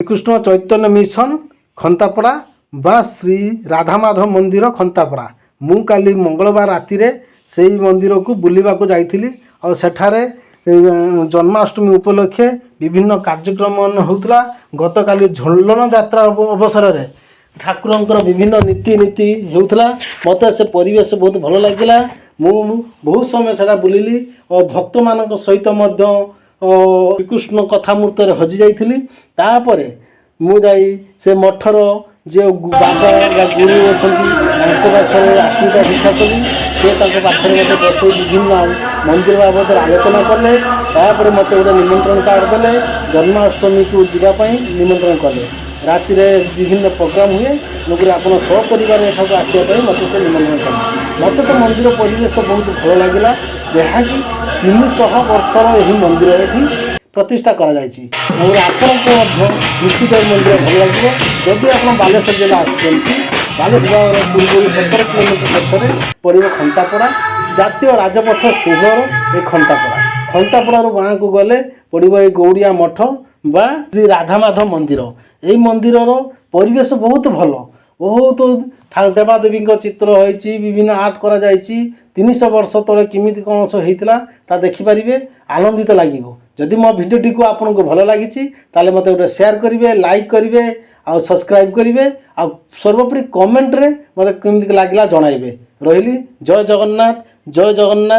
Shrikrishna Chaitanya mission Khantapada ବା ଶ୍ରୀ ରାଧାମାଧବ ମନ୍ଦିର ଖନ୍ତାପଡ଼ା। ମୁଁ କାଲି ମଙ୍ଗଳବାର ରାତିରେ ସେଇ ମନ୍ଦିରକୁ ବୁଲିବାକୁ ଯାଇଥିଲି ଆଉ ସେଠାରେ ଜନ୍ମାଷ୍ଟମୀ ଉପଲକ୍ଷେ ବିଭିନ୍ନ କାର୍ଯ୍ୟକ୍ରମ ହେଉଥିଲା। ଗତକାଲି ଝୁଲଣ ଯାତ୍ରା ଅବସରରେ ଠାକୁରଙ୍କର ବିଭିନ୍ନ ନୀତି ନୀତି ହେଉଥିଲା। ମୋତେ ସେ ପରିବେଶ ବହୁତ ଭଲ ଲାଗିଲା। ମୁଁ ବହୁତ ସମୟ ସେଟା ବୁଲିଲି ଓ ଭକ୍ତମାନଙ୍କ ସହିତ ମଧ୍ୟ ଶ୍ରୀକୃଷ୍ଣ କଥାମୃତରେ ହଜି ଯାଇଥିଲି। ତାପରେ ମୁଁ ଯାଇ ସେ ମଠର ଯେଉଁ ବାବା ବା ଗୁରୁ ଅଛନ୍ତି, ତାଙ୍କ ପାଖରେ ଆଶୀର୍ବାଦ ଭିକ୍ଷା କଲି। ସେ ତାଙ୍କ ପାଖରେ ମୋତେ ବସେଇ ବିଭିନ୍ନ ମନ୍ଦିର ବାବଦରେ ଆଲୋଚନା କଲେ। ତାପରେ ମୋତେ ଗୋଟେ ନିମନ୍ତ୍ରଣ କାର୍ଡ଼ ଦେଲେ, ଜନ୍ମାଷ୍ଟମୀକୁ ଯିବା ପାଇଁ ନିମନ୍ତ୍ରଣ କଲେ। ରାତିରେ ବିଭିନ୍ନ ପ୍ରୋଗ୍ରାମ୍ ହୁଏ, ତେଣୁକରି ଆପଣ ସପରିବାର ଏଠାକୁ ଆସିବା ପାଇଁ ମୋତେ ସେ ନିମନ୍ତ୍ରଣ କଲେ। ମୋତେ ତ ମନ୍ଦିର ପରିବେଶ ବହୁତ ଭଲ ଲାଗିଲା, ଯାହାକି 300 ବର୍ଷର ଏହି ମନ୍ଦିର ଏଠି ପ୍ରତିଷ୍ଠା କରାଯାଇଛି। ତେଣୁକରି ଆପଣଙ୍କୁ ମଧ୍ୟ ନିଶ୍ଚିତ ଏହି ମନ୍ଦିର ଭଲ ଲାଗିବ। ଯଦି ଆପଣ ବାଲେଶ୍ୱର ଜିଲ୍ଲା ଆସୁଛନ୍ତି, ବାଲେଶ୍ୱର ପୂର୍ବରୁ 17 କିଲୋମିଟର ପଛରେ ପଡ଼ିବ ଖନ୍ତାପଡ଼ା। ଜାତୀୟ ରାଜପଥ 16ର ଏ ଖନ୍ତାପଡ଼ା। ଖନ୍ତାପଡ଼ାରୁ ବାଁକୁ ଗଲେ ପଡ଼ିବ ଏଇ ଗୌଡ଼ିଆ ମଠ ବା ଶ୍ରୀ ରାଧାମାଧବ ମନ୍ଦିର। ଏଇ ମନ୍ଦିରର ପରିବେଶ ବହୁତ ଭଲ। ବହୁତ ଦେବାଦେବୀଙ୍କ ଚିତ୍ର ହେଇଛି, ବିଭିନ୍ନ ଆର୍ଟ କରାଯାଇଛି। 300 ବର୍ଷ ତଳେ କେମିତି କ'ଣ ସବୁ ହେଇଥିଲା, ତା ଦେଖିପାରିବେ, ଆନନ୍ଦିତ ଲାଗିବ। ଯଦି ମୋ ଭିଡ଼ିଓଟିକୁ ଆପଣଙ୍କୁ ଭଲ ଲାଗିଛି, ତାହେଲେ ମୋତେ ଗୋଟେ ସେୟାର କରିବେ, ଲାଇକ୍ କରିବେ ଆଉ ସବସ୍କ୍ରାଇବ୍ କରିବେ ଆଉ ସର୍ବୋପରି କମେଣ୍ଟରେ ମୋତେ କେମିତି ଲାଗିଲା ଜଣାଇବେ। ରହିଲି, ଜୟ ଜଗନ୍ନାଥ, ଜୟ ଜଗନ୍ନାଥ।